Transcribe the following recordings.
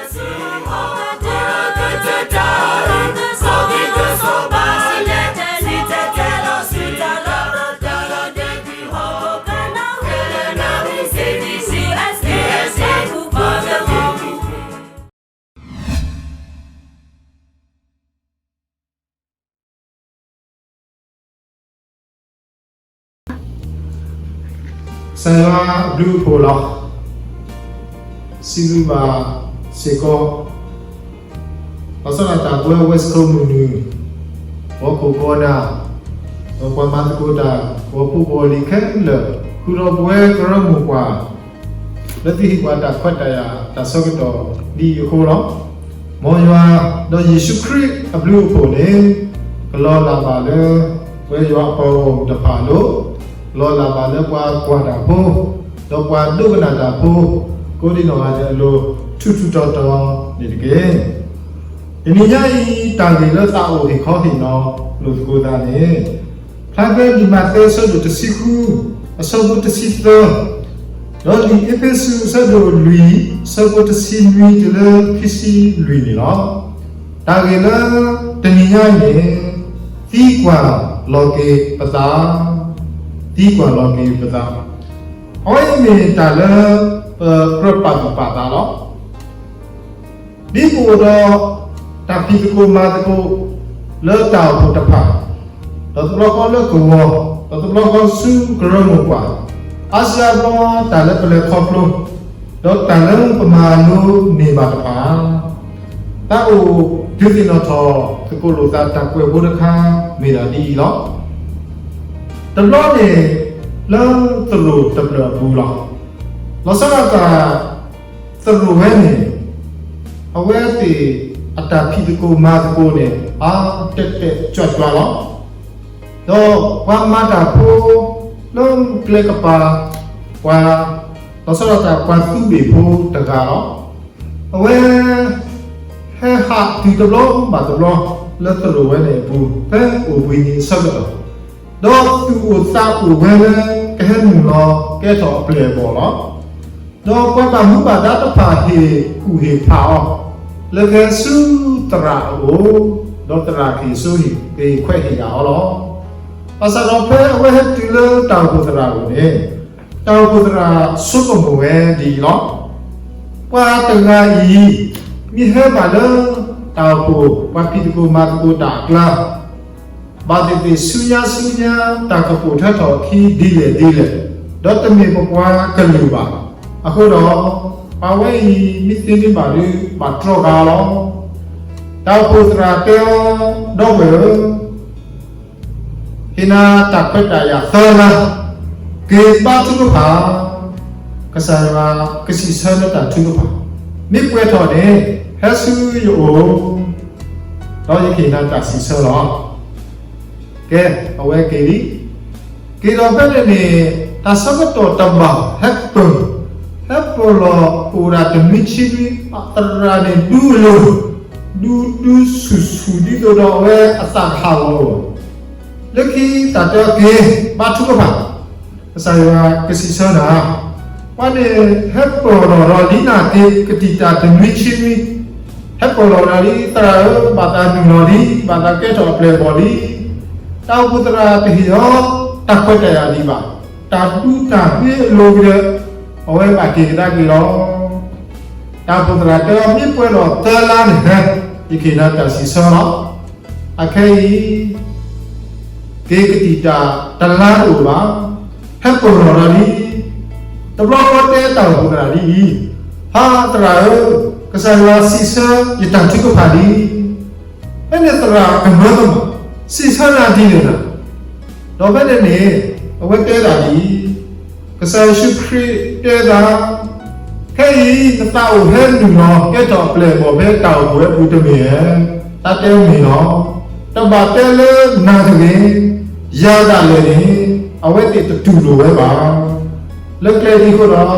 ကစၢ်ယွၤအဘျုးအဖှိၣ်လီၤ. စံးဘျုးဘၣ်စ့ၢ်ကီး လီၤဆီဒၣ်တၢ်ပဝဲ West Coast မုၢ်နုာ် ပှၤခိၣ်ပှၤနၢ် ဒီးပှၤမၤသကိးတၢ် ပှၤဖိပှၤလံၤခဲလၢာ် ဃုာ်ဒီးပဝဲကရၢမိၢ်ပှၢ် လၢသုဟ့ၣ်ပှၤတၢ်ခွဲးတၢ်ယာ်တၢ်ဆၢကတီၢ်ဒ်အံၤအဃိလီၤ. မ်ယွၤဒီးယ့ၣ်ၡူးခရံာ်အဘျုးအဖှိၣ်န့ၣ် ကလီၤလးဘၣ်လၢ ပဝဲယွၤအပှၤဂီၢ်မုၢ်တဖၣ်အလိၤ, ကလီၤလးဘၣ်လၢပှၤကွၢ်တၢ်ဖိ ဒီးပှၤဒိကနၣ်တၢ်ဖိ ကိးဒံနီၢ်ဂၤဒဲးအလိၤ ထူထူတီတီန့ၣ်တက့ၢ်. တနံၤညါအံၤ တၢ်ဂ့ၢ်လၢသးအိၣ်ဟ့ၣ်ခီဟ့ၣ်နီၤလိာ်သကိးသးန့ၣ် ဖျါဖဲလံာ်မးသဲအဆၢဒိၣ်တဆံဃု အဆၢဖိတဆံသၢ, ဒီးလံာ်အ့းဖ့းစူးအဆၢဒိၣ်လွံၢ် အဆၢဖိတဆံနွံတုၤလၢခံဆံလွံၢ်န့ၣ်လီၤ. တၢ်ဂ့ၢ်လၢတနံၤညါအံၤန့ၣ် သံကွၢ်လီၤက့ၤပသး, သံကွၢ်လီၤက့ၤပသး, အဝဲအံၤမ့ၢ်တၢ်လၢပကြၢးပာ်သူၣ်ပာ်သးလီၤ. ဒ်ပအိၣ်ဒီးတၢ်ဖံးသကိးမၤသကိးလၢတၢ်အိၣ်ဖှိၣ်တဖၣ်, ဒီးတဘျီဃီလၢကဝီၤ, ဒီးတဘျီဃီဆူကရၢမိၢ်ပှၢ်, အါစုအါဘျီတၢ်လၢပလဲၤခီဖျိ, ဒီးတၢ်လၢပမၤလိန့ၢ်ဘၣ်တဖၣ်, တၢ်အိၣ်ဒုးသ့ၣ်နီၣ်ထီၣ်သကိးလိာ်သးတၢ်ကွဲးဖိတခါ မ့ၢ်ဒၣ်ဒ်အံၤလီၤ. တဘျီန့ၣ် လၢသရိာ်တဖျၢၣ်အပူၤလီၤ. လီၤဆီဒၣ်တၢ် သရိာ်ဝဲန့ၣ် အဝဲသ့ၣ်အတၢ်ဖံးသကိးမၤသကိးန့ၣ် အါတဲာ်တဲာ်ကွၢ်ကွၢ်လီၤ. ဒီးပှၤမၤတၢ်ဖိ လၢကျဲကပၤ ပှၤ လီၤဆီဒၣ်တၢ်ပှၤသူဘ့ၣ်ဖိတဂၤလီၤ. အဝဲ ဟဲဟးတုၤတဘျီဘၣ်တဘျီ လၢသရိာ်ဝဲန့ၣ်အပူၤ ဖဲအိၣ်ဘှံးနံၤအဆၢကတီၢ်, ဒီးသူၣ်အိၣ်သးအိၣ်ဝဲလၢ ကဟဲနုာ်လီၤကဲထီၣ်အပျဲၢ်အဘီၣ်လီၤ. ဒီးပှၤဘၣ်မူဘၣ်ဒါတဖၣ်ဟ့ၣ်ကူၣ်ဟ့ၣ်ဖးအီၤ လၢကဟဲဆူသရၣ်အအိၣ်, ဒီးသရၣ်ကဟ့ၣ်စိဟ့ၣ်ကဟ့ၣ်ခွဲးဟ့ၣ်ယာ်အီၤလီၤ. ဘၣ်ဆၣ်ဒီးဖဲအဝဲဟဲတုၤလၢတၢ်အိၣ်ဖှိၣ်သရၣ်အအိၣ်န့ၣ် တၢ်အိၣ်ဖှိၣ်သရၣ်ဆိကမိၣ်ဝဲဒ်အံၤလီၤ. ပှၤတဂၤအံၤ မ့ၢ်ဟဲဘၣ်လၢတၢ်အိၣ်ဖှိၣ် ပှၤဖံးသကိးမၤသကိးတၢ်အကျါ ဘၣ်သ့ၣ်သ့ၣ်ဆူညါဆူညါ တၢ်ကပိာ်ထွဲထီၣ်အခံဒ်လဲၣ်ဒ်လဲၣ်, ဒီးတမ့ၢ်ပပှၤကလုာ်ဘၣ်. အဃိဒီး ပှၤဝဲအံၤ မ့ၢ်သ့န့ၢ်ဘၣ်ဒုး ဘၣ်တြီဃာ်လီၤ. တၢ်အိၣ်ဖှိၣ်သရၣ်တဲအီၤ, ဒီပုၢ်ဝဲၢ်ဧၢ, ဟ့ၣ်နၤတၢ်ခွဲးတၢ်ယာ်သၢလါ, က့ၤဘါထုကဖၣ်, ကစၢ်ယွၤကစံးဆၢလၢတၢ်ထုကဖၣ်, မ့ၢ်ပှဲၤထီၣ်န့ၣ် ဟဲဆူယအိၣ်, ဒီးယကဟ့ၣ်နၤတၢ်စံးဆၢလီၤ. ကဲ, အဝဲက့ၤလံ. က့ၤဒီးဖဲန့ၣ်န့ၣ် တၢ်ဆၢကတီၢ်တဘၣ် ဟဲပၢၢ်, ဟဲပၢၢ်လီၤအိၣ်ဒၣ်တနွံဆံနွံ, သရၣ်န့ၣ်ဒူအလိၤ, ဒူဒူဆူၣ်ဆူၣ်ဒ်သိးဒီးအဝဲအသးကဟးဂီၤလီၤ. လၢခံတၢ်တဲအီၤက့ၤ ဘါထုကဖၣ်, ကစၢ်ယွၤကစံးဆၢနၤ, ပှၤန့ၣ်ဟဲပၢၢ်လီၤဒီးလံနာ်က့ၤ ကတံာ်တာ်တနွံဆံနွံ, ဟဲပၢၢ်လီၤဒီးလံ သရၣ်ဧၢ, ဘၣ်သးနုာ်လီၤလံ, ဘၣ်သးကဲထီၣ်အပျဲၢ်အဘီၣ်လံ. တၢ်အိၣ်ဖှိၣ်သရၣ်တဟ့ၣ်အီၤ တၢ်ခွဲးတၢ်ယာ်ဒံးဘၣ်, တၢ်ဒူတၢ်ဂ့ၤအလိၤကဒီး အဝဲဘၣ်က့ၤကဒါက့ၤလီၤ. တၢ်အိၣ်ဖှိၣ်သရၣ်တဲအီၤ မ့ၢ်ပှဲၤဒီးသၢလါန့ၣ် ဟဲ, ယကဟ့ၣ်နၤတၢ်စံးဆၢလီၤ. အခဲအံၤ က့ၤကတံာ်တာ်တလါတအိၣ်ဘၣ်, ဟဲပၢၢ်လီၤဒီးလံ. တဘျီဃီတဲတၢ်အိၣ်ဖှိၣ်သရၣ်ဒ်အံၤ, ဟါသရၣ်ဧၢ, ကစၢ်ယွၤစံးဆၢယတၢ်ထုကဖၣ်လံ. ဖဲန့ၣ်သရၣ်ကမၢကမၣ်, စံးဆၢနၤဒ်လဲၣ်နၤ, ဒီးဖဲန့ၣ်န့ၣ် အဝဲတဲဒၣ်ဒ်အံၤ, ကစၢ်ယ့ၣ်ၡူးခရံာ်တဲဒၣ်, ခဲအံၤ နသးအိၣ်ဟဲနုာ်လီၤ ကဲထီၣ်အပျဲၢ်အဘီၣ်ဖဲတၢ်အိၣ်ဖှိၣ်ဝဲအပူၤတမ့ၢ်ဧါ. တၢ်တဲမ့ၢ်လီၤ. တဘၣ်တဲလၢနၤတဂ့ၤ, ယၤဒၣ်လဲာ်န့ၣ် အဝဲသ့ၣ်တတူၢ်လိာ်ဝဲဘၣ်. လၢကျဲဒ်အံၤ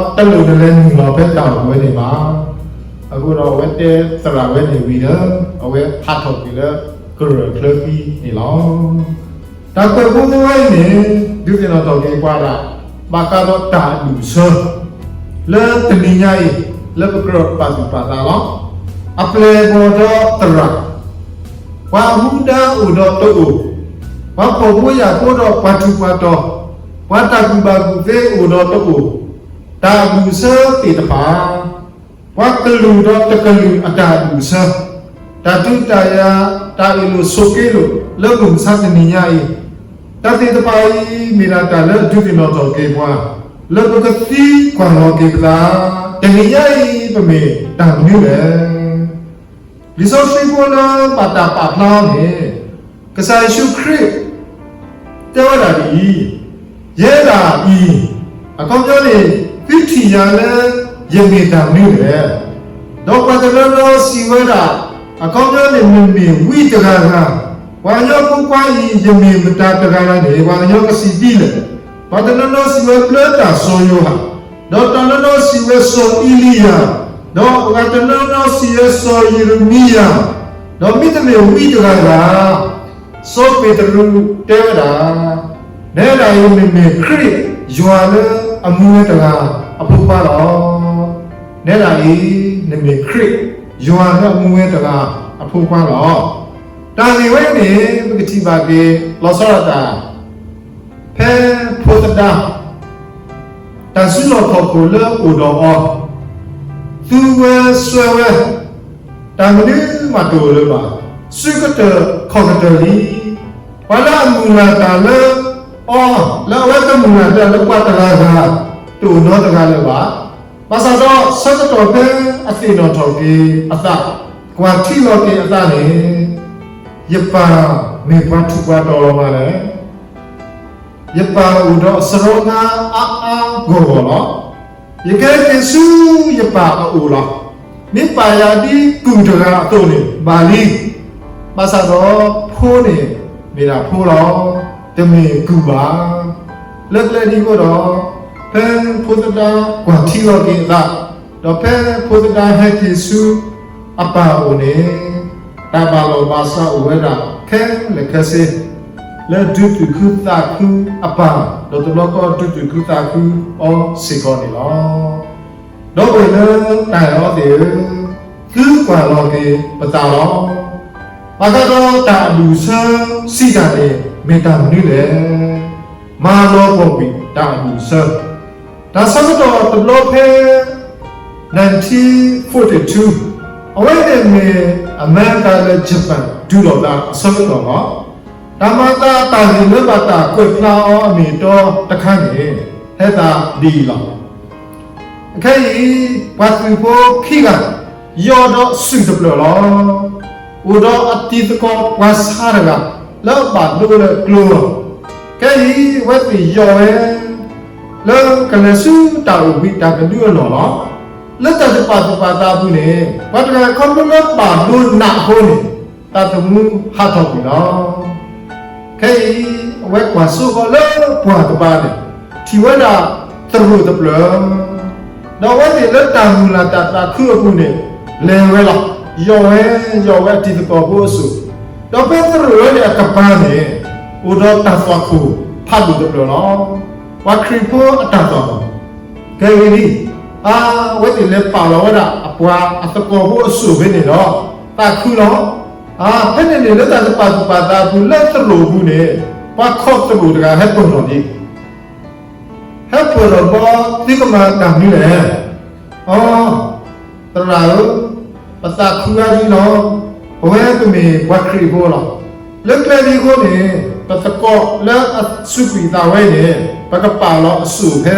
အဃိဒီး တလိၣ်နလဲၤနုာ်လီၤဖဲတၢ်အိၣ်ဖှိၣ်ဝဲန့ၣ်ဘၣ်. အဃိဒီးအဝဲတဲသရၣ်ဝဲန့ၣ်ဝံၤဒီး အဝဲဟးထီၣ်ကွံာ်လၢကရၢၢ်ချၢခံန့ၣ်လီၤ. တၢ်ကွဲးဖိဝဲအံၤန့ၣ် ဒုးသ့ၣ်နီၣ်ထီၣ်က့ၤပှၤဒၣ် ဘၣ်ဃးဒီးတၢ်အဒူၣ်အဆၢ လၢတနံၤညါအံၤ လၢပကြၢးပာ်သူၣ်ပာ်သးလီၤ. အပျဲၢ်အဘီၣ်ဒီးသရၣ်, ပှၤမူဒါအိၣ်ဒီးတအိၣ်, ပှၤဖှီၣ်ဖိယာ်ဖိဒီးပှၤထူးပှၤတီၤ, ပှၤတၢ်ကူၣ်ဘၣ်ကူၣ်သ့အိၣ်ဒီးတအိၣ်, တၢ်အဒူၣ်အဆၢသ့ၣ်တဖၣ်, ပှၤကလုာ်ဒီးတကလုာ်အတၢ်အဒူၣ်အဆၢ, တၢ်ဒုးတၢ်ယၤ, တၢ်အ့ၣ်လိာ်ဆိးက့လိာ်လၢမုၢ်မဆါတနံၤညါအံၤ, တၢ်သ့ၣ်တဖၣ်အံၤ မ့ၢ်ဒၣ်တၢ်လၢအဒုးသ့ၣ်နီၣ်ထီၣ်က့ၤပှၤ, လၢပကသံကွၢ်လီၤက့ၤပသး, တနံၤညါအံၤပမ့ၢ်တၢ်မနုၤလဲၣ်. လံာ်စီဆှံဖိလၢဘၣ်တၢ်ပာ်ဖျါအီၤန့ၣ်, ကစၢ်ယ့ၣ်ၡူးခရံာ် တဲဝဲဒၣ်ဒ်အံၤ, ယဲဒၣ်အံၤ, အခီပညီန့ၣ်, သုထံၣ်ယၤလၢယမ့ၢ်တၢ်မနုၤလဲၣ်. ဒီးပှၤတနီၤနီၤစံးဝဲဒၣ်, အခီပညီန့ၣ် နမ့ၢ်ဝံတဂၤဂၤ, ပှၤကညီဖိခွါအံၤ ယမ့ၢ်မတၤတဂၤဂၤန့ၣ် ပှၤကညီကစံးဒ်လဲၣ်. ပှၤတနီၤနီၤစံးဝဲဘျၢတၢ်စီၤယိၤဟၣ်, ဒီးတနီၤနီၤစံးဝဲစီၤအ့လံယၤ, ဒီးပှၤတနီၤနီၤစံးဝဲစီၤယံးရမံယၤ, ဒီးမ့တမ့ၢ်ဝံတဂၤဂၤ စီၤပ့းတရူးတဲဝဲဒၣ်, နဲဒၣ်အံၤမ့မ့ၢ်ခရံာ် ယွၤလၢအမူဝဲတဂၤအဖိခွါလီၤ. နဲဒၣ်အံၤ နမ့ၢ်ခရံာ် ယွၤလၢအမူဝဲတဂၤအဖိခွါလီၤ. တၢ်ဂ့ၢ်ဝဲန့ၣ် ပကထံၣ်ဘၣ်က့ၤ လီၤဆီဒၣ်တၢ် ဖဲဖိသဒါ တၢ်စုလီၢ်ခီၣ်ခိၣ်လၢအိၣ်ဒီးအီၤ သူဝဲစွဲဝဲ တၢ်မနုၤမးတအိၣ်လၢၤဘၣ်, စုကတၢၢ်ခီၣ်ကတၢၢ်လံ. ပှၤလၢအမုၢ်လၢ်တၢ်လၢအီၤ လၢအဝဲကမုၢ်လၢ်တၢ်လၢပှၤတဂၤဂၤ တအိၣ်နီတဂၤလၢၤဘၣ်. ဘၣ်ဆၣ်ဒီးဆၢကတီၢ်ဖဲအသ့ၣ်နီၣ်ထီၣ်က့ၤအသး ကွၢ်ထံလီၤက့ၤအသးန့ၣ် ယပၢ်မ့ၢ်ပှၤထူးပှၤတီၤလီၤမးလဲၣ်. ယပၢ်အိၣ်ဒီးအစရီငါအါအါဂီၢ်ဂီၢ်လီၤ. ယကဟဲက့ၤဆူယပၢ်အအိၣ်လီၤ. မ့ၢ်ပာ်ယၤဒ်ကုၢ်တဂၤအသိးန့ၣ် ဘၣ်လံ. ဘၣ်ဆၣ်ဒီးဖိန့ၣ်မ့ၢ်ဒၣ်ဖိလီၤ. တမ့ၢ်ကုၢ်ဘၣ်. လၢကျဲဒ်အံၤအဃိဒီး ဖဲဖိသဒါကွၢ်ထံလီၤက့ၤအသး ဒီးဖဲဖိသဒါဟဲက့ၤဆူအပၢ်အအိၣ်န့ၣ် တၢ်ဘၣ်လီၢ်ဘၣ်စးအိၣ်ဝဲဒၣ်ခဲလၢာ်ခဲဆ့ လၢဒုးသူၣ်ခုသးခုအပၢ် ဒီးတဘျီဃီဒုးသူၣ်ခုသးခုအီၤစ့ၢ်ကီးန့ၣ်လီၤ. ဒီပုၢ်ဝဲၢ်လၢတၢ်အဲၣ်အီၤသ့ၣ်ဧၢ, သုကွၢ်လီၤက့ၤပသးလီၤ. ဘၣ်ဃးဒီးတၢ်အဒူၣ်အဆၢစံးတၢ်န့ၣ် မ့ၢ်တၢ်မနုၤလဲၣ်. မၤလီၤပှီၢ်ကွံာ်တၢ်အဒူၣ်အဆၢ တၢ်ဆၢကတီၢ်တဘျီဖဲ nineteen forty-two, အဝဲန့ၣ်မ့ၢ်အမဲရကၤလၢ Japan ဒုးလိာ်သးအဆၢကတီၢ်လီၤ. တၢ်မၤအသးတၢ်ဂ့ၢ်လၢဘၣ်တၢ်ကွဲးဖျါအီၤအမ့ၢ်အတီတခါန့ၣ် ဟဲသးဒ်အံၤလီၤ. အခဲအံၤ ပှၤသုးဖိခံဂၤ ယီၢ်ဒီးအစုၣ်တဖျၢၣ်လီၤ. အိၣ်ဒီးအတံၤသကိးပှၤဆါတဂၤ လၢအဘၣ်ဒိလၢကျိလီၤ. ခဲအံၤ အဝဲသ့ၣ်ယီၢ်ဝဲ လၢကလဲၤဆူတၢ်အိၣ်ဘှံးတၢ်ကဒုအလီၢ်လီၤ. လၢတၢ်တပာ်သူၣ်ပာ်သးအပူၤန့ၣ် ပှၤတဂၤခီဖျိလၢဘၣ်ဒိနးအဃိန့ၣ် သးသမူဟးထီၣ်ကွံာ်လီၤ. ခဲအံၤ အဝဲကွၢ်စိဃီၤလၢပှၢ်တပၤန့ၣ် ထံၣ်ဝဲဒၣ်သရိာ်တဖျၢၣ် ဒီးအဝဲသ့ၣ်လၢတၢ်မုၢ်လၢ်တၢ်သးခုအပူၤန့ၣ် လဲၤဝဲလီၤ. ယီၢ်ဝဲ ယီၢ်ဝဲအတံၤသကိးဖိအစိၣ်, ဒီးဖဲသရိာ်ဝဲန့ၣ်အကပၤန့ၣ် အိၣ်ဒီးတၢ်သွၣ်ခိၣ်ဖးဒိၣ်တဖျၢၣ်လီၤ. ပှၤခရံာ်ဖိအတၢ်သွၣ်ခိၣ် ခဲအံၤန့ၣ် အဝဲသ့ၣ်လဲၤပာ်လီၤဝဲဒၣ်အပှၤအသကိးဖိအစိၣ်ဖဲန့ၣ်ဒီး သးခုလီၤ. ဖဲန့ၣ်န့ၣ် လၢတၢ်တပာ်သူၣ်ပာ်သးအပူၤလၢသရိာ်အပူၤန့ၣ် ပှၤခီၣ်သရိာ်တဂၤဟဲပၢၢ်ထီၣ်လံ. ဟဲပၢၢ်ထီၣ်ဘီ သုကမၤတၢ်မနုၤလဲၣ်. အိ, သရၣ်ဧၢ, ပသးခုအါဒံလီၤ. ပဝဲပမ့ၢ်ပှၤခရံာ်ဖိလီၤ. လၢကျဲဒ်အံၤအဃိန့ၣ် ပသကိးလၢအစူးကွံာ်သးဝဲအံၤန့ၣ် ပကပာ်လီၤအစိၣ်ဖဲ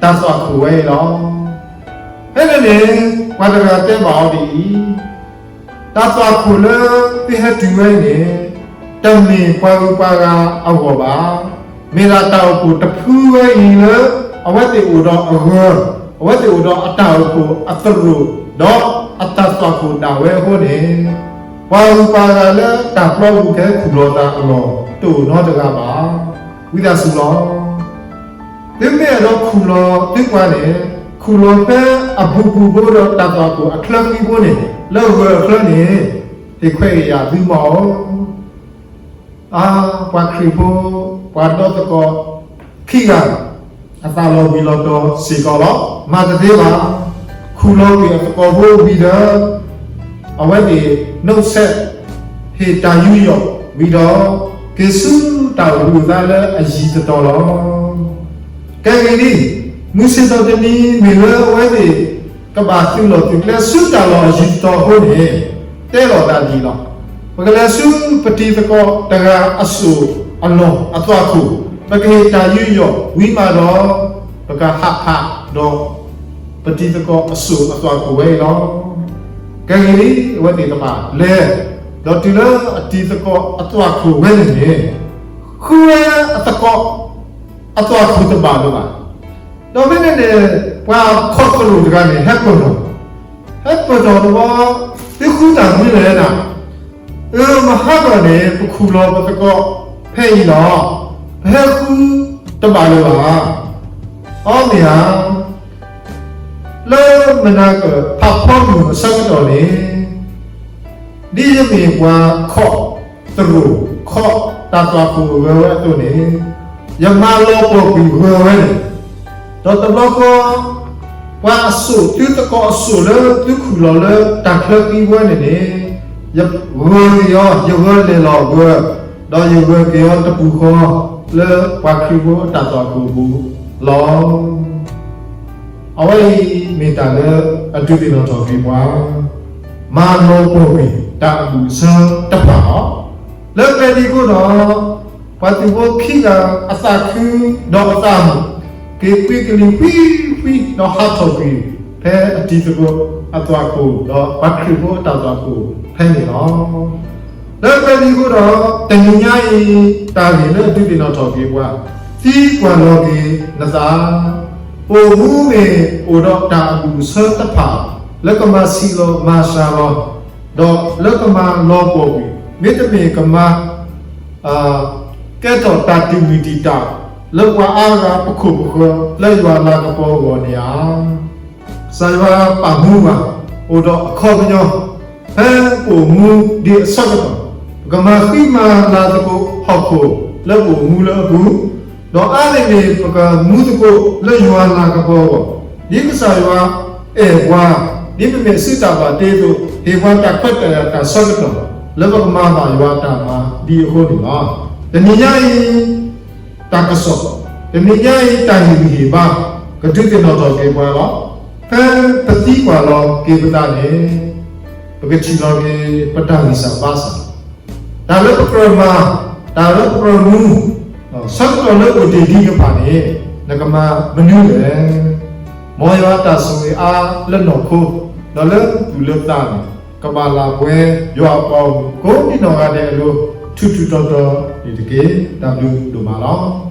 တၢ်သွၣ်ခိၣ်ဝဲအံၤလီၤ. ဖဲန့ၣ်န့ၣ် ပှၤတဂၤတဲဘၣ်အီၤဒ်အံၤ, တၢ်သွၣ်ခိၣ်လၢသုဟဲတုၤဝဲအံၤန့ၣ် တမ့ၢ်ပှၤဂုၤပှၤဂၤအဂီၢ်ဘၣ်. မ့ၢ်ဒၣ်တၢ်အိၣ်ဖှိၣ်တဖုဝဲအံၤလၢ အဝဲသ့ၣ်အိၣ်ဒီးအဂၢၤ, အဝဲသ့ၣ်အိၣ်ဒီးအတၢ်အိၣ်ဖှိၣ်အသရိာ် ဒီးအတၢ်သွၣ်ခိၣ်ဒၣ်ဝဲအဃိန့ၣ် ပှၤဂုၤပှၤဂၤလၢတၢ်ပျီပူၤကဟဲခူၣ်လီၤသးအလီၢ် တအိၣ်နီတဂၤဘၣ်. ဝံသးစူၤလီၤ. သုမ့ၢ်အဲၣ်ဒိးခူၣ်လီၤသုပှၤန့ၣ် ခူၣ်လီၤဖဲအပူၤပူၤဖိဒီးတၢ်သွၣ်ခိၣ်အချၢဃံဖိန့ၣ် လၢဂၢၤအချၢန့ၣ် ဟ့ၣ်ခွဲးဟ့ၣ်ယာ်သုမီၢ်ဧၢ. အါ, ပှၤခရံာ်ဖိ ပှၤဒီသကိးခံဂၤ အသးလီၤဘှံးလီၤတီၤစ့ၢ်ကီးလီၤ. မၤတသ့ဘၣ်. ခူၣ်လီၤကွံာ်အသကိးဖိဝံၤဒီး အဝဲသ့ၣ် နှုတ်ဆက် ဟ့ၣ်တၢ်ယူးယီၣ်ဝံၤဒီး က့ၤဆူတၢ်အိၣ်ဘှံးအသးလၢအယံၤတတီၤလီၤ. ကဲဂ့ၤလံ, မုၢ်ဆ့ၣ်ထီၣ်တနံၤမ့ၢ်လၢအဝဲသ့ၣ် ကဘၣ်သုးလီၢ်သုးကျဲဆူတၢ်လီၢ်အယံၤတတီၤအဃိန့ၣ်, တဲလီၤတၢ်ဒ်အံၤလီၤ. ပကလဲၤဆူပတံၤသကိးတဂၤအစိၣ်အလီၢ်အသွၣ်ခိၣ်, ပကဟ့ၣ်တၢ်ယူးယီၣ်ဝံၤမးဒီး ပကဟးဖးဒီး ပတံၤသကိးအစိၣ်အသွၣ်ခိၣ်ဝဲအံၤလီၤ. ကဲဂ့ၤလံ, အဝဲသ့ၣ်တဖၣ်လဲၤ, ဒီးတုၤလၢအတံၤသကိးအသွၣ်ခိၣ်ဝဲန့ၣ်န့ၣ်, ဃုဝဲအသကိးအသွၣ်ခိၣ်တဘၣ်လၢၤဘၣ်. ဒီးဖဲန့ၣ်န့ၣ် ပှၤခီၣ်သရူၣ်တဂၤန့ၣ် ဟဲပၢၢ်ထီၣ်, ဟဲပၢၢ်ထီၣ်တဘျီ, သုဃုတၢ်မနုၤလဲၣ်နၤ, အၢ မဟါထီၣ်န့ၣ် ပခူၣ်လီၤပသကိးဖဲအံၤလီၤ. ပဟဲဃုတဘၣ်လၢၤဘၣ်. အီ မ့ၢ်ဧါ. လၢမနၤကဖးဖီမုၢ်အဆၢကတီၢ်န့ၣ်, ဒ်ယမ့ၢ်ပှၤခီၣ်သရူၣ် ခီၣ်တၢ်သွၣ်ခိၣ်အဂၢၤဝဲအသိးန့ၣ်, ယမၤလီၤပှီၢ်ကွံာ်ဂၢၤဝဲန့ၣ်, ဒီးတဘျီဃီ ပှၤအစိၣ် သုသကိးအစိၣ်လၢသုခူၣ်လီၤလၢတၢ်ချၢသံဝဲန့ၣ်န့ၣ်, ယဂၢၤက့ၤအီၤ, ယဂၢၤလဲၤလီၤဂၢၤ, ဒီးယဂၢၤက့ၤအီၤတပူၤဃီလၢပှၤခရံာ်ဖိအတၢ်သွၣ်ခိၣ်အပူၤလီၤ. အဝဲအံၤမ့ၢ်တၢ်လၢအဒုးသ့ၣ်နီၣ်ထီၣ်က့ၤပှၤ, မၤလီၤပှီၢ်ကွံာ်တၢ်အဘူၣ်အဆၢတဖၣ်လီၤ. လၢကျဲဒ်အံၤအဃိဒီး, ပှၤသုးဖိခံဂၤအသးခုဒီးအသးမုာ်, က့ၤကွံကလံၤဖှံဖှံဒီးဟးထီၣ်ကွံာ် ဖဲအတံၤသကိးအသွၣ်ခိၣ် ဒီးပှၤခရံာ်ဖိအတၢ်သွၣ်ခိၣ်ဖဲန့ၣ်လီၤ. လၢကျဲဒ်အံၤအဃိဒီး, တနံၤညါအံၤ တၢ်ဂ့ၢ်လၢအဒုးသ့ၣ်နီၣ်ထီၣ်က့ၤပှၤ, သံကွၢ်လီၤက့ၤနသး, အိၣ်မူမ့ၢ်အိၣ်ဒီးတၢ်အဘူၣ်အဆၢတဖၣ် လၢကမၤဆံးလီၤမၤစှၤလီၤ, ဒီးလၢကမၤလီၤပှီၢ်ကွံာ်, မ့တမ့ၢ်ကမၤ ကဲထီၣ်တၢ်တံာ်မုၢ်တံာ်တာ် လၢပှၤအါဂၤပခိၣ်ပဃၢၤ လၢယွၤလၤကပီၤအဂီၢ်န့ၣ်ဧါ. ကစၢ်ယွၤပာ်မူပှၤ အိၣ်ဒီးအခီပညီ, ဖဲပအိၣ်မူဒံးအဆၢကတီၢ်, ပကမၤဃံမၤလၤသကိးဟီၣ်ခိၣ်လၢပအိၣ်မူလၢအပူၤ, ဒီးအါန့ၢ်န့ၣ် ပကမူသကိးလၢယွၤလၤကပီၤအဂီၢ်, ဒ်ကစၢ်ယွၤအဲၣ်ပှၤ, ဒ်ပမ့ၢ်အစုတၢ်ဘၣ်တ့အသိး, ဟ့ၣ်ပှၤတၢ်ခွဲးတၢ်ယာ်တၢ်ဆၢကတီၢ် လၢပကမၤဘၣ်ယွၤတၢ်မၤဒ်အဃိန့ၣ်လီၤ. တနံၤညါအံၤ တၢ်ကစီၣ်, တနံၤညါအံၤ တၢ်ဟ့ၣ်ဂံၢ်ဟ့ၣ်ဘါ ကဒုးသ့ၣ်နီၣ်ထီၣ်က့ၤပှၤလီၤ. ဖဲပသံကွၢ်လီၤက့ၤပသးန့ၣ်, ပကထံၣ်လီၤက့ၤပတၢ်ဂံၢ်စၢ်ဘါစၢ်, တၢ်လၢပကြၢးမၤ, တၢ်လၢပကြၢးမူ, ဆၢကတီၢ်လၢအိၣ်တ့ၢ်ဒံးတဖၣ်န့ၣ် နကမၤမနုၤလဲၣ်. မ်ယွၤအတၢ်ဆိၣ်ဂ့ၤအါလၢနီၢ်ခိ ဒီးလၢသူၣ်လၢသးန့ၣ် ကဘၣ်လၢပှဲၤယွၤအပှၤဂီၢ်မုၢ်ကိးဒံနီၢ်ဂၤဒဲးအလိၤ ထူးထူးတီၤတီၤန့ၣ်တက့ၢ်. တၢ်ဘျုးဒိၣ်မးလီၤ.